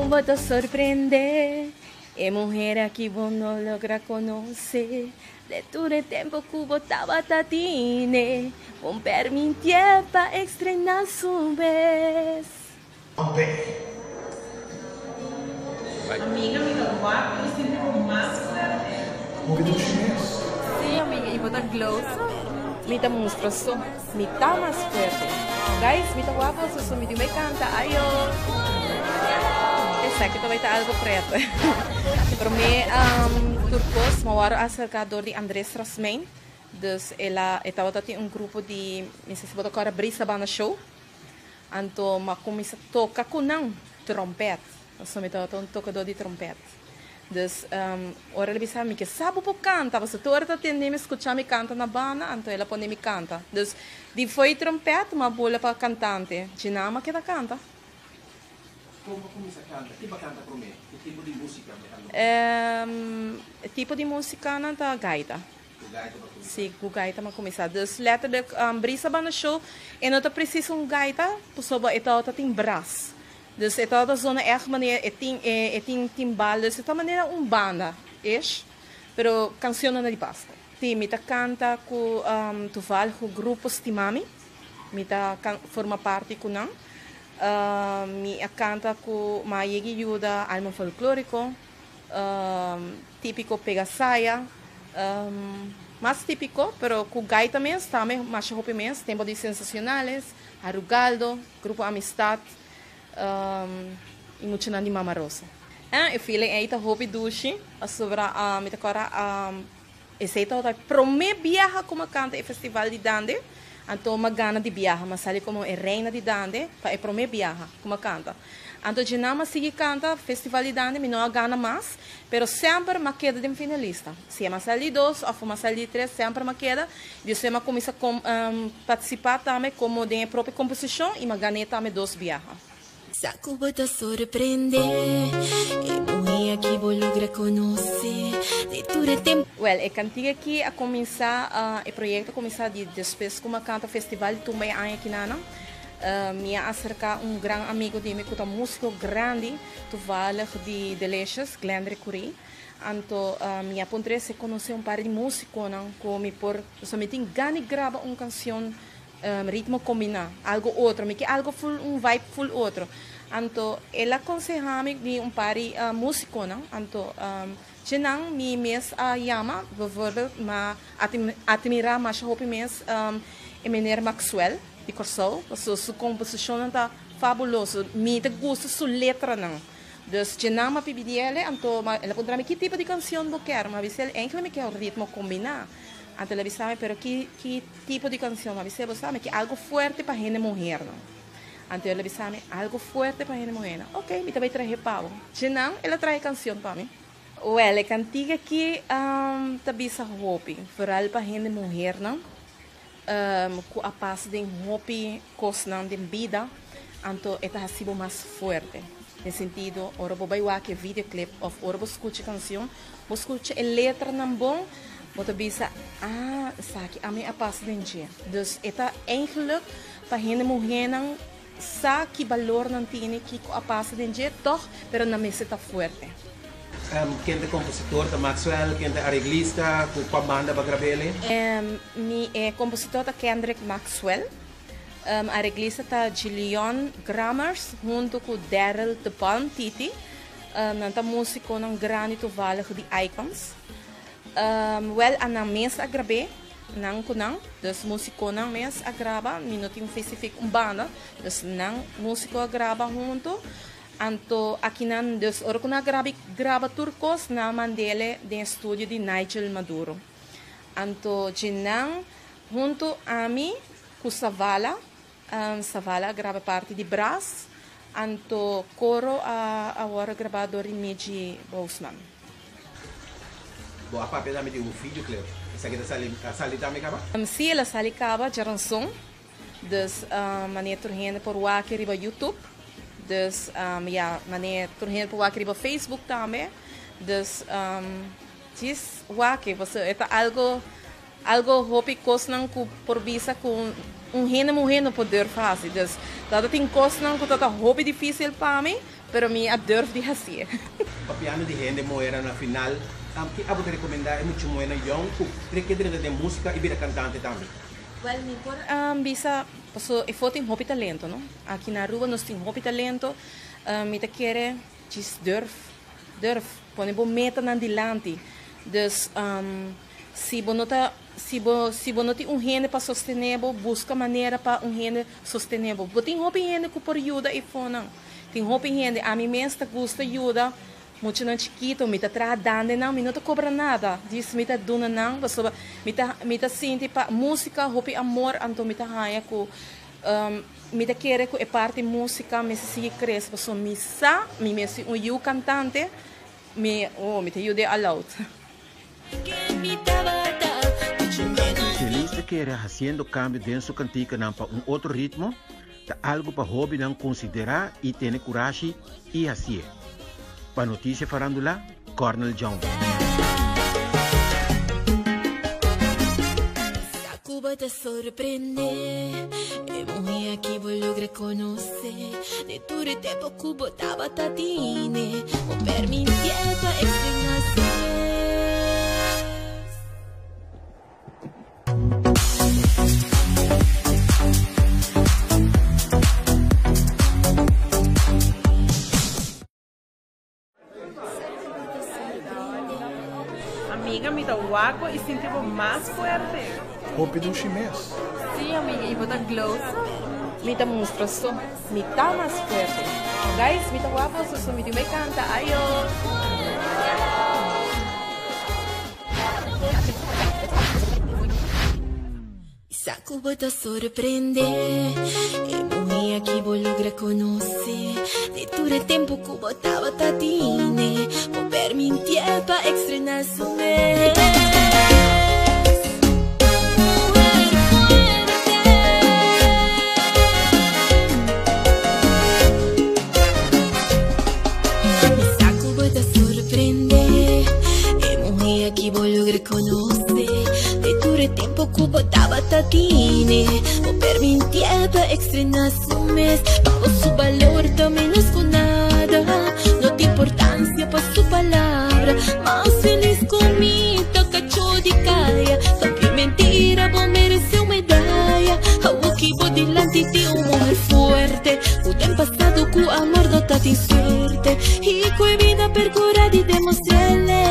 Cu bo ta sorprende e muher aki bo no logra conoce de tur e tempo cu bo tabata tine bon permintie pa extrena su mes. Amiga mi ta wak y sinti bo mas fuerte. Hopi dushi mes. Si amiga y bo ta glow so. Mi ta mustra so mi ta mas fuerte. Guys mi ta wak boso so mi tin bay canta ayo. Esaki ta bay ta algo pret. Prome tur cos mi a worde acerca door di Andres Rasmijn. Dus el a e tabata tin un grupo di mi sa si bo ta corda Brisa Banda Show. Anto mi a cuminsa toca cu nan trompet. Pasobra mi tabata un tokadó di trompèt. Dus, ora el a bisa mi ke sa bo por kanta, pasobra tur ora ta tende mi skucha mi kanta na banda, anto el a pone mi kanta. Dus, di fo'i trompèt mi a bula pa kantante. Djina mi a keda kanta. Kon bo a kuminsá kanta? Ki bo a kanta promé? Ki tipo di músika bo a kanta promé? E tipo di músikanan ta gaita. Ku gaita bo a kuminsá? Sí, ku gaita mi a kuminsá. Dus, lèterlik, Brisa Banda Show e no ta presis un gaita, pasobra e tabata tin bras. Dus e tabata zona echt manera e tin e tin timbal dus e ta manera un banda ish pero cancionnan di Pasco. Si mi ta canta cu toevallig cu grupo Stimami mi ta forma parti cu nan mi a canta cu mi a yega yuda Alma Folklorico Tipico Pega Saya mas tipico pero cu gaita mes tambe masha hopi mes Tempo di Sensacionales Harugaldo Grupo Amistad y muchanan di Mama Rosa. E feeling ey ta hopi dushi pasobra mi ta corda esey tabata e prome biaha cu mi a canta e festival di Dande, anto mi a gana di biaha, mi a sali como e reina di Dande pa e prome biaha cu mi a canta. Anto dje nan mi a sigui canta festival di Dande, mi no a gana mas, pero semper mi a keda den finalista. Si mi a sali di dos of mi a sali di tres semper mi a keda. Despues mi a cuminsa participa tambe como den e propio composicion y mi a gane tambe dos biaha. Sa cu bo ta sorprende e muhe aki bo logra conoce de tur e tempo. Wel, e cantica aki a cuminsa, e proyecto a cuminsa di despues cu mi a canta festival di tumba e aña akinana. Mi a acerca un gran amigo di mi cu ta musico grandi, toevallig di Delicious, Glendrick Curie. Anto mi a puntra si e conoce un par di musiconan cu mi por, pasobra mi tin gana di graba un cancion ritmo combina, algo otro, mi ke algo full, un vibe full otro. Anto el a conseha mi di un par di musiconan, anto dje nan mi mes a yama, bijvoorbeeld mi a admira masha hopi mes e meneer Maxwell di Corsou, pasobra su composicionnan ta fabuloso, mi ta gusta su letranan. Dus dje nan m'a pidi el, anto el a puntra mi, ki tipo di cancion bo kier? M'a bisa el, eigenlijk mi kier un ritmo combina. Anto el a bisa mi, pero ki ki tipo di cancion? M'a bisa el, bo sa, mi kier algo fuerte pa hende muhernan. Anto el a bisa mi, algo fuerte pa hende muhernan? Ok, mi ta bay trahe pa bo. Dje nan el a trahe cancion pa mi. Wel, e cantica aki ta bisa hopi, vooral pa hende muhernan cu a pasa den hopi cosnan den bida, anto e ta haci bo mas fuerte. Den sentido, ora bo bai wak e videoclip of ora bo scucha e cancion, bo scucha e letranan bon, bo ta bisa, ah, esaki ami a pasa den dje. Dus e ta eigenlijk pa hende muhernan sa ki balor nan tene, kico a pasa den dje, toch, pero nan mester ta fuerte. Ken ta e compositor? Ta Maxwell? Ken ta e areglista? Cu cua banda bo a grab'ele? Mi e compositor ta Kendrick Maxwell. Areglista ta Gillion Grammers hunto cu Daryl de Palm, Titi. Nan ta musiconan grandi toevallig di Icons. Wel a nan mes a grab'é, nan cu nan. Dus musiconan mes a graba, mi no tin un specific un banda. Dus nan musico a graba hunto. Anto akinan, dus ora cu nan a graba, graba tur cos, nan a mand'ele den e studio di Nigel Maduro. Anto dje nan hunto ami cu Savala, Savala a graba parti di bras, anto coro a a worde graba door di Midgie Bousman. Bo a papia tambe di un videoclip, esaki ta sali, a sali tambe caba? Si, el a sali caba djaranson. Dus manera tur hende por wak riba YouTube. Dus ya, manera tur hende por wak riba Facebook tambe. Dus djis wak, pasobra e ta algo algo hopi kosnan ku por bisa ku un hende muhé no por durf hasi. Dus tabata tin kosnan ku tabata hopi difísil pa mi. Pero mi a durf di hacié. Papiando di hende muhera na final, ki abo ta recomenda e mucha muhernan yong cu ke drenta den musica y bira cantante tambe? Wel, mi por bisa, paso efo tin hopi talento, no? Aki na Aruba nos tin hopi talento. Mi ta kere djis durf, durf, pone bo metanan dilanti. Dus, si bo no ta, si bo, si bo no tin un hende pa sostene bo, busca manera pa un hende sostene bo. Bo tin hopi hende cu por yuda efonan. Tin hopi hende, ami mes ta gusta yuda muchanan chikito, mi ta traha dande nan, mi no ta cobra nada, djis mi ta duna nan pasobra mi ta mi ta sinti pa musica hopi amor, anto mi ta haya cu mi ta kere cu e parti musica mester sigui crece pasobra mi sa mi mester un yu cantante, mi oh mi ta yud'e aloud. Feliz ta kere haciendo cambio den su canticanan pa un otro ritmo ta algo pa hobennan considera y tene curashi y hacié. Pa Noticia Farandula, Cornel Jones. Cuba ta sorprende E muhe aki bo logra conoce De tur e tempo cu bo tabata tine Bo permitié pa extraña su mes. Amiga mi ta wak bo y sinti bo mas fuerte. Hopi dushi mes. Si amiga y bo ta glow so. Mi ta mustra so mi ta mas fuerte. Guys mi ta wak boso so mi tin bay canta ayo. Sa cu bo ta sorprende E muhe aki bo logra conoce De tur e tempo cu bo tabata tine Bo permintié pa extrena su mes Muher fuerte. Mi sa cu bo ta sorprende E muhe aki bo logra conoce De tur e tempo cu bo tabata tine Bo permintié pa extrena su mes Pa bo su balor ta menos cu nada No tin importancia pa su palabra Mas feliz cu mi ta cacho di caya Papia mentira bo merece un medaya Awoki bo dilanti tin un muher fuerte Cu den pasado cu amor no ta tin suerte Y cu e bida percura di demostrele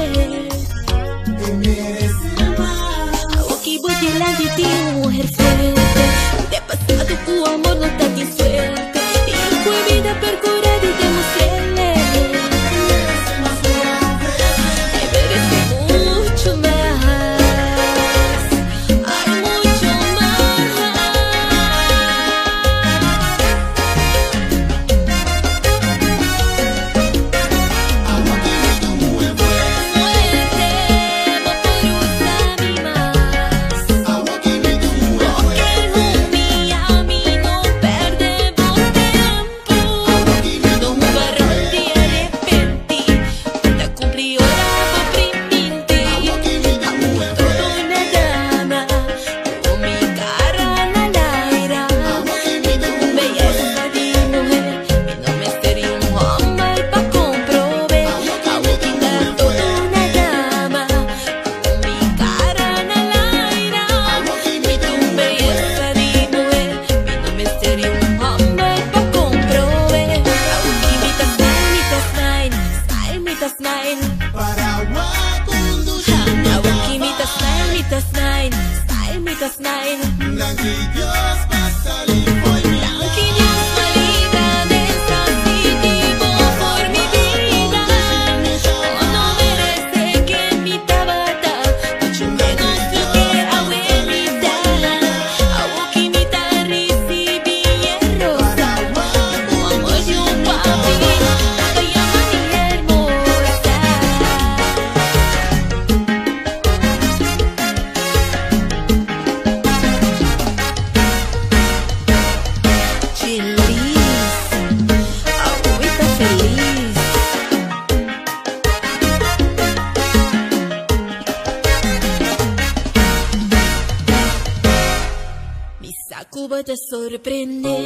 Awoki bo dilanti tin un muher fuerte De pasado cu amor no ta tin suerte Y cu e bida percura di demostrele E merece mucho mas Ay mucho mas. Fuerte, bo por usa mi mas. Bo kier humilla mi, no perde bo tempo. No hunga rond di arepenti. Bo ta cumpli ora bo priminti. Awo todo na dama, cu mi cara na laira. Mi ta un beyesa di muher, mi no mester di un homber pa comprobe. Awo ki ta todo na dama, cu mi cara na laira. Mi ta un beyesa di muher, mi no mester di un homber pa comprobe. Awo ki mi ta smile, mi ta smile, smile, mi ta smile. Awo ki mi ta smile, mi ta smile, smile, mi ta smile. Danki Dios pa libra den sensitivo for mi bida. Bo no merece ken mi tabata, mucho menos loke awe mi ta. Awo ki mi ta ricibi e rosa, cu amor di un papi, ta yama mi hermosa. Feliz, awe ta feliz. Mi sa cu bo ta sorprende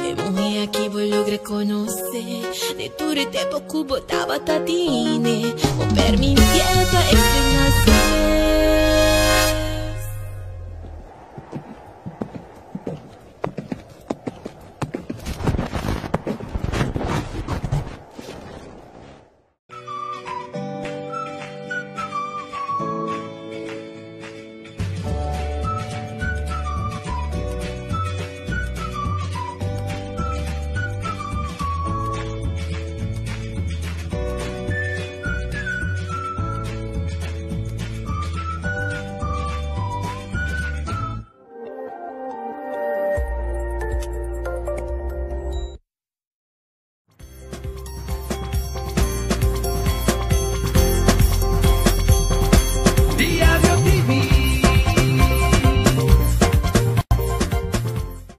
E muhe aki bo logra. Rekonosé di tur e tempu ku bo tabata tine. Bo permitié pa extraña.